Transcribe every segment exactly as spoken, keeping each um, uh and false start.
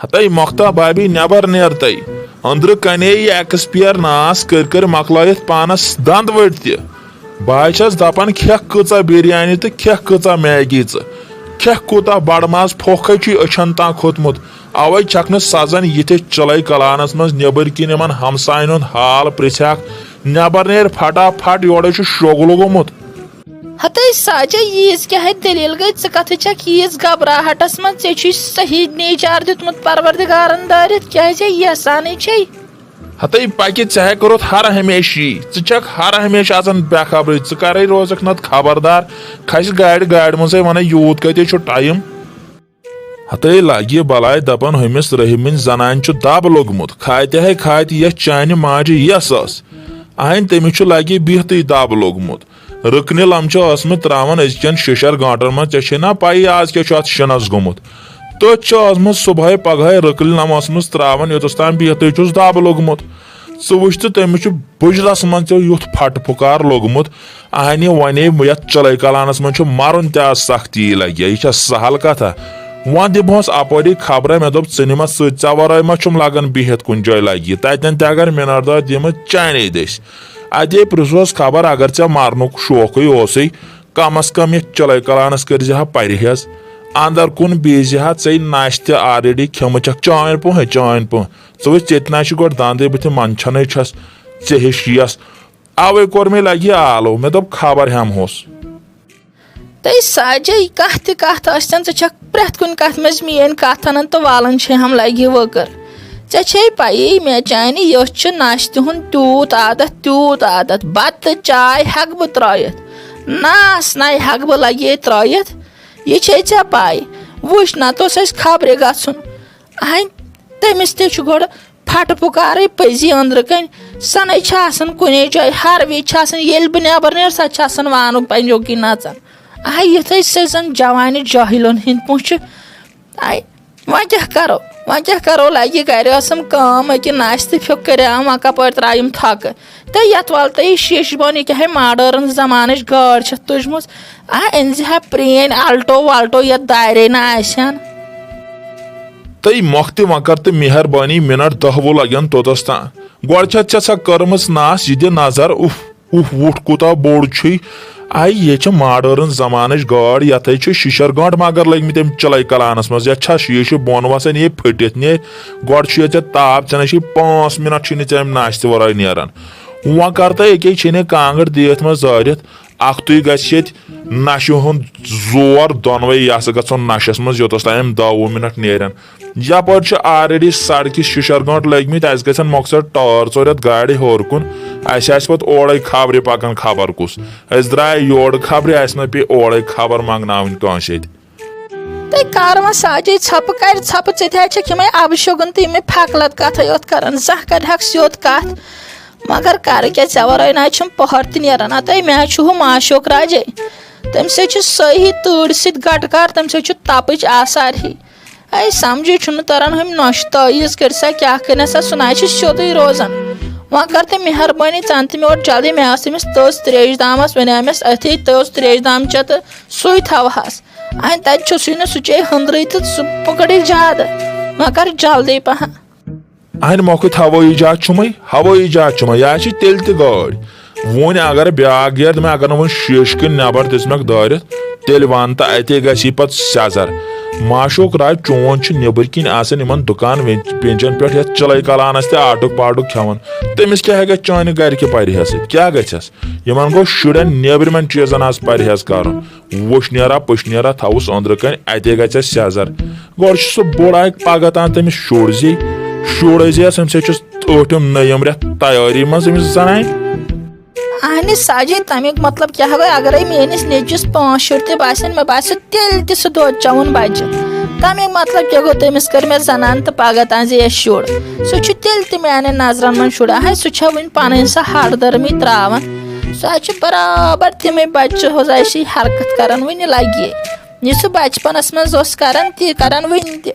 ہتے مۄختا بابی، نٮ۪بر نیر تَے۔ أنٛدرٕ کنے یہِ ایکسپیر ناس کٔرۍ کٔرۍ مۄکلٲیِتھ پانس دند ؤٹۍ تہِ۔ بہٕ ہاے چھَس دپان، کھٮ۪کھ کۭژاہ بِریانی تہٕ کھٮ۪کھ کۭژاہ میگی ژٕ۔ کھٮ۪کھ کوٗتاہ بڑٕ ماز پھوکھے چھُے أچھن تام کھوٚتمُت۔ اوے چھکھ نہٕ سزان یِتھِس چِلے کلانس منٛز نیبر کِنۍ یِمن ہمساین ہُنٛد حال پرژھکھ۔ نٮ۪بر نیر فٹا فٹ، یورے چھُ شوگلہٕ گوٚمُت۔ ہتے ساجا، ییٖژ کیٛاہ ہے دٔلیٖل گٔے؟ ژٕ کتھٕ چھکھ ییٖژ گھبراہٹس منٛز؟ ژےٚ چھُے صحیح نیچار دیُتمُت پروردگارن دٲرِتھ، کیٛازِ یژھانٕے چھے۔ ہتے پکہِ، ژےٚ ہے کوٚرُتھ ہر ہمیشہٕ یی۔ ژٕ چھکھ ہر ہمیشہٕ آسان بے خبرٕے۔ ژٕ کرے روزکھ نتہٕ خبردار، کھسہِ گاڑِ گاڑِ منٛزے، ونَے یوٗت کتے چھُ ٹایم۔ ہتے لگہِ بلاے دپان، ہُمِس رحیمٕنۍ زنانہِ چھُ دب لوٚگمُت۔ کھاتہِ ہے کھاتہِ یتھ چانہِ ماجہِ یس ٲس۔ اہنۍ تٔمِس چھُ لگہِ بِہتٕے دب لوٚگمُت۔ رٕکنہِ لمچہِ ٲسمٕژ ترٛاوان أزکٮ۪ن شِشر گٲنٛٹن منٛز۔ ژےٚ چھے نا پَیی آز کیٛاہ چھُ اَتھ شِنَس گوٚمُت؟ تٔتھۍ چھُ ٲسمٕژ صُبحٲے پگہٲے رٕکٕلۍ لم ٲسمٕژ ترٛاوان، یوٚتَس تام بِہتٕے چھُس دَب لوٚگمُت۔ ژٕ وٕچھ تہٕ تٔمِس چھُ بُجرَس منٛز تہِ یُتھ پھٹہٕ پھُکار لوٚگمُت۔ اَہنہِ وَنے یَتھ چِلَے کَلانَس منٛز چھُ مَرُن تہِ آز سختی لَگہِ۔ یہِ چھےٚ سہل کَتھا؟ وۄنۍ دِمہوس اَپٲری خبرا، مےٚ دوٚپ، ژٕ نِمَتھ سۭتۍ، ژےٚ وَرٲے ما چھُم لَگان بِہِتھ کُنہِ جایہِ لَگہِ؟ تَتٮ۪ن تہِ اگر مِنَٹ دار دِمہٕ چانے دٔسۍ۔ اتے پرژھوس خبر، اگر ژےٚ مرنُک شوقٕے اوسُے، کم از کم یتھ چلے کلانس کٔرۍ زِ ہا پرہیز۔ اندر کُن بیٖزِ ہا ژے ناشتہِ already کھیوٚمُت چھکھ چٲنۍ پٲٹھۍ، چٲنۍ پٲٹھۍ۔ ژٕ وٕچھ، ژےٚ تہِ نہ چھِ گۄڈٕ دندٕے بٕتھِ منٛدچھنٕے چھس، ژےٚ ہِش یس۔ اوے کوٚر مےٚ لگہِ یہِ آلو، مےٚ دوٚپ خبر ہٮ۪مہٕ ہوس۔ تہٕ ساجے، کانٛہہ تہِ کتھ ٲسۍتن، ژٕ چھکھ پرٛٮ۪تھ کُنہِ کتھِ منٛز میٲنۍ کتھ انان تہٕ والان چھے ہم لگہِ وٲکٕر۔ ژےٚ چھے پَیی، مےٚ چانہِ یٔژھ چھُ ناشتہِ ہُنٛد تیوٗت عادت، تیوٗت عادت۔ بتہٕ چاے ہٮ۪کہٕ بہٕ ترٲوِتھ، ناس نَے ہٮ۪کہٕ بہٕ لگے ترٲوِتھ۔ یہِ چھے ژےٚ پَے۔ وٕچھ، نتہٕ اوس اَسہِ خبرِ گژھُن۔ اہنۍ، تٔمِس تہِ چھُ گۄڈٕ پھٹہٕ پُکارٕے پٔزی أنٛدرٕ کنۍ۔ سۄ نَے چھِ آسان کُنے جایہِ، ہر وِزِ چھِ آسان، ییٚلہِ بہٕ نٮ۪بر نیرٕ، سۄ چھِ آسان وانُک پنجو کِنۍ نژان۔ آے یِتھے سۄ زن جوانہِ جٲہلن ہٕنٛدۍ پٲٹھۍ چھِ۔ آے وۄنۍ کیٛاہ کرو؟ وۄنۍ کیٛاہ کرو؟ لگہِ گرِ ٲسٕم کٲم، أکہِ ناشتہٕ پھیُک کریام، وۄنۍ کپٲرۍ ترایِم تھکہٕ؟ تہٕ یتھ ول تہٕ یہِ شیٖشہٕ بۄن، یہِ کیٛاہ ہے ماڈٲرٕن زمانٕچ گٲڑۍ چھَتھ تُجمٕژ؟ آ، أنۍ زِ ہا پرٛٲنۍ الٹو والٹو، یتھ دارے نہٕ آسہِ ہن۔ تہٕ مۄختہِ وۄنۍ کر تہٕ مہربٲنی، منٹ دہ وُہ لگن توٚتس تام۔ گۄڈٕ چھتھ ژےٚ سۄ کٔرمٕژ ناس، یہِ دِ نظر، اُف۔ اُف وُٹھ کوٗتاہ بوٚڑ چھُے۔ آے، یہِ چھِ ماڈٲرٕن زمانٕچ گٲڑ، یتھے چھِ شِشر گٲنٛٹھ مگر لٔگۍ مٕتۍ أمۍ چِلَے کلانس منٛز۔ یتھ چھا شیٖشہٕ بۄن وسان، یہِ پھٔٹِتھ نیرِ۔ گۄڈٕ چھُ یتھ ژےٚ تاپھ، ژےٚ نَے چھُے پانٛژھ منٹ چھُے نہٕ ژےٚ أمۍ ناشتہٕ ورٲے نیران۔ وۄنۍ کر تہٕ أکے چھے نے کانٛگٕر دِتھ منٛز زٲرِتھ، اکھتُے گژھِ ییٚتہِ نشہِ ہُنٛد زور، دۄنوے یہِ ہسا گژھو نشس منٛز، یوٚتس تام أمۍ دہ وُہ منٹ نیرن۔ یپٲرۍ چھِ already سڑکہِ شِشر گٲنٛٹھ لٔگۍ مٕتۍ، اَسہِ گژھن مۄخصر ٹٲر ژور یتھ گاڑِ ہیوٚر کُن۔ اَسہِ آسہِ پتہٕ اورے خبرِ پکان خبر کُس۔ أسۍ درٛاے یورٕ خبرِ، اَسہِ نہ پیٚیہِ اورے خبر منٛگناوٕنۍ کٲنٛسہِ اَتھِ۔ تہٕ کر وۄنۍ ساجے ژھۄپہٕ، کرِ ژھۄپہٕ، ژٕ تہِ حظ چھکھ یِمے اَبہٕ شوگُن تہٕ یِمے پھکلت کتھے یوت کران، زانٛہہ کرِ ہکھ سیوٚد کتھ۔ مگر کرٕ کیٛاہ، ژےٚ ورٲے نہ حظ چھُم پۄہر تہِ نیران۔ ہتے مےٚ حظ چھُ ہُہ معشوق راجے، تٔمۍ سۭتۍ چھُ سٲہی تۭرِ سۭتۍ گٹہٕ کار، تٔمۍ سۭتۍ چھُ تپٕچ آثار ہی۔ اے سمجھے چھُنہٕ تران، ہُمۍ نۄشہِ تٲویٖز کٔرۍ سا کیٛاہ کٔرۍ سا، سُہ نہ حظ چھُ سیوٚدُے روزان۔ وۄنۍ کر تہٕ مہربٲنی، ژٕ ان تہٕ مےٚ اورٕ جلدی، مےٚ ٲس تٔمِس تٔژ تریش دامس، ونے مےٚ أتھی تٔژ تریش دام چےٚ تہٕ سُے تھاوہس۔ اہن تتہِ چھُ سُے نہٕ، سُہ چے ہٕنٛدرٕے تہٕ سُہ پکڑے زیادٕ۔ وۄنۍ کر جلدی پہن۔ اہن مۄکھٕ تھاوو یہِ جہاز چھُمے، ہوٲیی جہاز چھُمے، یہِ آسہِ تیٚلہِ تہِ گٲڑۍ۔ وۄنۍ اگر بیاکھ گیٹ دِمے، اگر نہٕ وۄنۍ شیٖشہٕ کِنۍ نٮ۪بر دِژمکھ دٲرِتھ، تیٚلہِ وَن تہٕ اَتے گژھی پتہٕ سٮ۪زر۔ معشوق راج چون چھُ نیٚبٕرۍ کِنۍ آسان یِمن دُکان وٮ۪ن-، پٮ۪نٛجن پٮ۪ٹھ یَتھ چِلَے کلانس تہِ آٹُک پاٹُک کھٮ۪وان۔ تٔمِس کیٛاہ گژھِ چانہِ گرِ کہِ پرہیزٕ سۭتۍ؟ کیٛاہ گژھٮ۪س؟ یِمن گوٚو شُرٮ۪ن نیٚبرِمٮ۪ن چیٖزن آز پرہیز کرُن۔ وُشنیرا پُشنیرا تھاوُس أنٛدرٕ کنہِ، اتے گژھٮ۪س سٮ۪زر۔ گۄڈٕ چھُ سُہ بوٚڑ اکھ پگاہ تام تٔمِس شُر زی، شُر زیس، أمۍ سۭتۍ چھُس ٲٹھِم نٔیِم رٮ۪تھ تیٲری منٛز أمِس زنانہِ۔ اہنہِ ساجے، تمیُک مطلب کیٛاہ گوٚو؟ اگرے میٲنِس نیٚچوِس پانٛژھ شُرۍ تہِ باسن، مےٚ باسہِ تیٚلہِ تہِ سُہ دۄد چٮ۪وُن بچہِ۔ تمیُک مطلب کیٛاہ گوٚو؟ تٔمِس کٔر مےٚ زنان تہٕ پگاہ تام زیس شُر۔ سُہ چھُ تیٚلہِ تہِ میانٮ۪ن نظرن منٛز شُر۔ اہے، سُہ چھےٚ وُنہِ پنٕنۍ سۄ ہڑ دٔرمٕے تراوان۔ سُہ حظ چھُ برابر تِمے بچہِ ہُزایشی حرکت کران وُنہِ لگہِ۔ یہِ سُہ بچپنس منٛز اوس کران، تی کران وُنہِ تہِ۔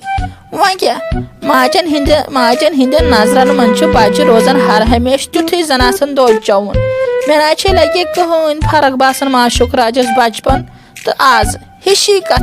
وۄنۍ کیٛاہ؟ ماجن ہٕنٛدِ، ماجن ہٕنٛدٮ۪ن نظرن منٛز چھُ بچہِ روزان ہر ہمیشہٕ تیُتھُے زن آسان دۄد چووُن۔ مےٚ نہ چھے لگہِ کٕہٕنۍ فرق باسان معشوق راجس بچپن تہٕ از۔ ہِشی کتھ۔